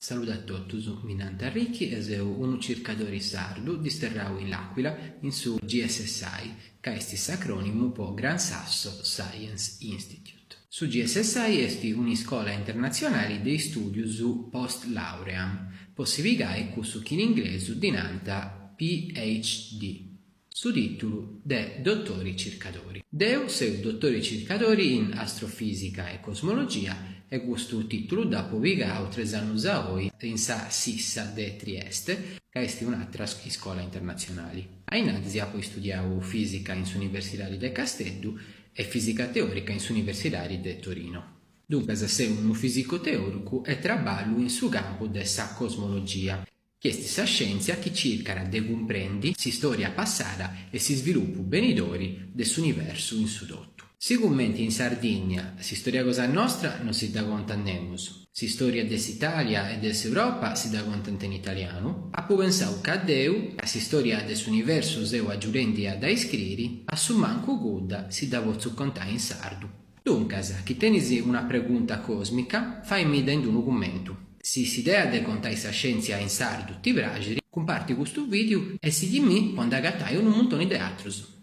Saludu a totus, mi nant Ricky e seu unu circadori sardu disterrau in L'Aquila in su GSSI, ca est s'acrònimu po Gran Sasso Science Institute. Su GSSI est un'iscola internatzionali de istùdius post lauream po si pigai cussu chi in inglesu ddi nant PhD. Su tìtulu de dotori circadori. Deu seu dotori circadori in astrofìsica e cosmologia e custu tìtulu dd'apu pigau tres annus a oi in sa SISSA de Trieste, ca est un'atra iscola internatzionali. A innantis apu istudiau fìsica in s'Universidadi de Casteddu e fìsica teòrica in s'Universidadi de Torino. Duncas seu unu fìsicu teòricu e traballu in su campu de sa cosmologia. chi est sa scièntzia chi circat de cumprendi s'istòria passada e s'isvilupu benidori de s'universu in su totu. Sigumenti in Sardigna s'istòria cosa nostra no si dda contat nemus, s'istòria de s'Itàlia e de s'Europa si dda contant in italianu, apu pensau ca deu, ca s'istòria de s'universu seu agiudendi a dda iscriri, a su mancu cudda si dda potzu contai in sardu. Duncas, chi tenis una pregunta còsmica, fai-mi-dda in unu cummentu. Si s'idea de contai sa scièntzia in sardu ti praxit, cumparti custu vìdeu e sighi-mi po nd'agatai unu muntoni de atrus.